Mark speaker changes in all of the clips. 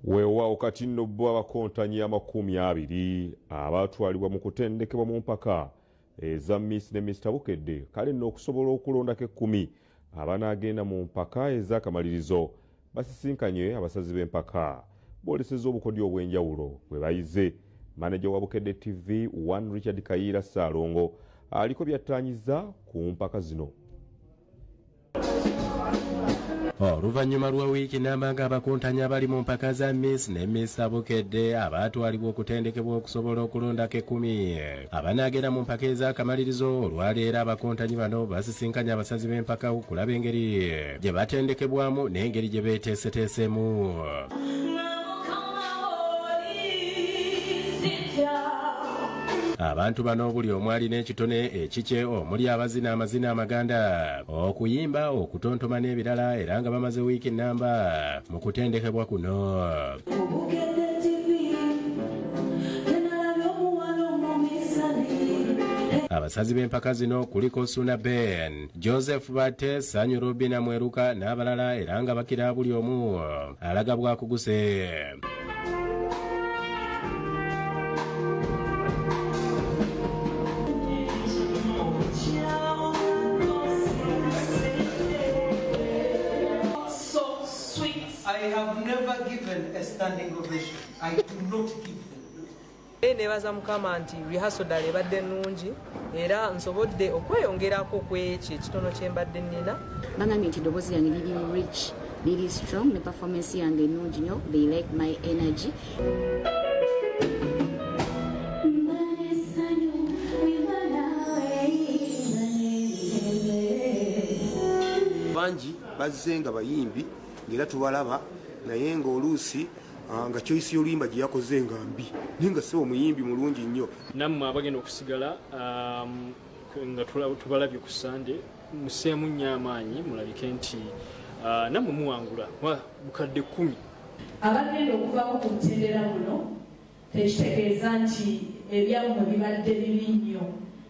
Speaker 1: Weewaawo kati nno bo abakontanyi 20 abatwalibwa mu kutendekebwa mu mpaka eza Miss ne Mr Bukedde, kale nno okusobola okulondako 10 abanaagenda mu mpaka ez'akamalirizo basisinkanye abasazi b'empaka boolesezza obukodyo obw'enjawulo bwe bayize. Maneja wa Bukedde TV 1 Richard Kayiira Ssaalongo aliko byattanyiza ku mpaka zino.
Speaker 2: Oluvannyuma lwa wiiki namba ng'abakontanyi abali mu mpaka za Miss ne Mr Bukedde abaatwalibwa okutendekebwa okusobola okulondako 10 abanaagenda mu mpaka ez'akamalirizo, olwaleero abakontanyi bano basisinkanye abasazi b'empaka okulaba engeri gye batendekebwamu n'engeri gye beeteeseteeseemu. Abantu bano buli omu alina ekitone ekikye omuli abazina amazina amaganda, okuyimba, okutontoma n'ebirala, era nga bamaze wiiki namba mu kutendekebwa kuno. Abasazi b'empaka zino kuliko Suna Ben, Joseph Bate, Sanyu Robina Mweruka n'abalala, era nga bakira buli omu alaga bwakuguse.
Speaker 3: I have never given a standing ovation. I do not give them.
Speaker 4: Nebaza Mukama nti rehearsal ddala ebadde nnungi era nsobodde okweyongerako ku ekyo ekitono kye mbadde nnina.
Speaker 5: Bagambye nti eddoboozi lyange liri rich, liri strong, ne performance yange ennungi nnyo. They like my energy.
Speaker 6: Bangi bazze nga bayimbi ng'era tubalaba, naye ng'oluusi nga choice y'oluyimba gye yakoze nga mbi, naye nga si omuyimbi mulungi nnyo.
Speaker 7: Nammwe abagenda okusigala nga tubalabye ku Sande, museemu nnyo amaanyi mulabike nti nammwe muwangula bukadde 10.
Speaker 8: Abagenda okuvaako ku mutendera guno tekitegeeza nti ebyammwe bibadde bibi nnyo,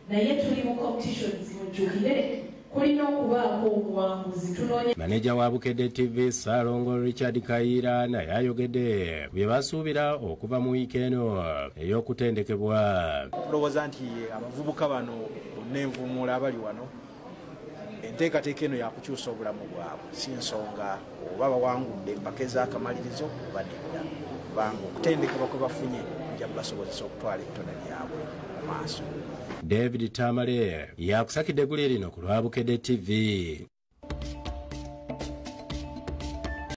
Speaker 8: naye tuli mu competitions, mujjukire kulina okubaako obuwanguzi. Tunoonye.
Speaker 2: Maneja wa Bukedde TV Ssaalongo Richard Kayiira naye ayogedde bye basuubira okuva mu wiiki eno ey'okutendekebwa.
Speaker 9: Tulowooza nti abavubuka bano bonna envuumuula abali wano, enteekateeka eno yakukyusa obulamu bwabwe, si nsonga oba bawangudde empaka ez'akamalirizo oba nedda, kubanga okutendekebwa kwe bafunye kujja kubasobozesa okutwala ebitone byabwe mu maaso.
Speaker 2: David Tamale yakusakidde eggulire lino ku lwa Bukedde TV.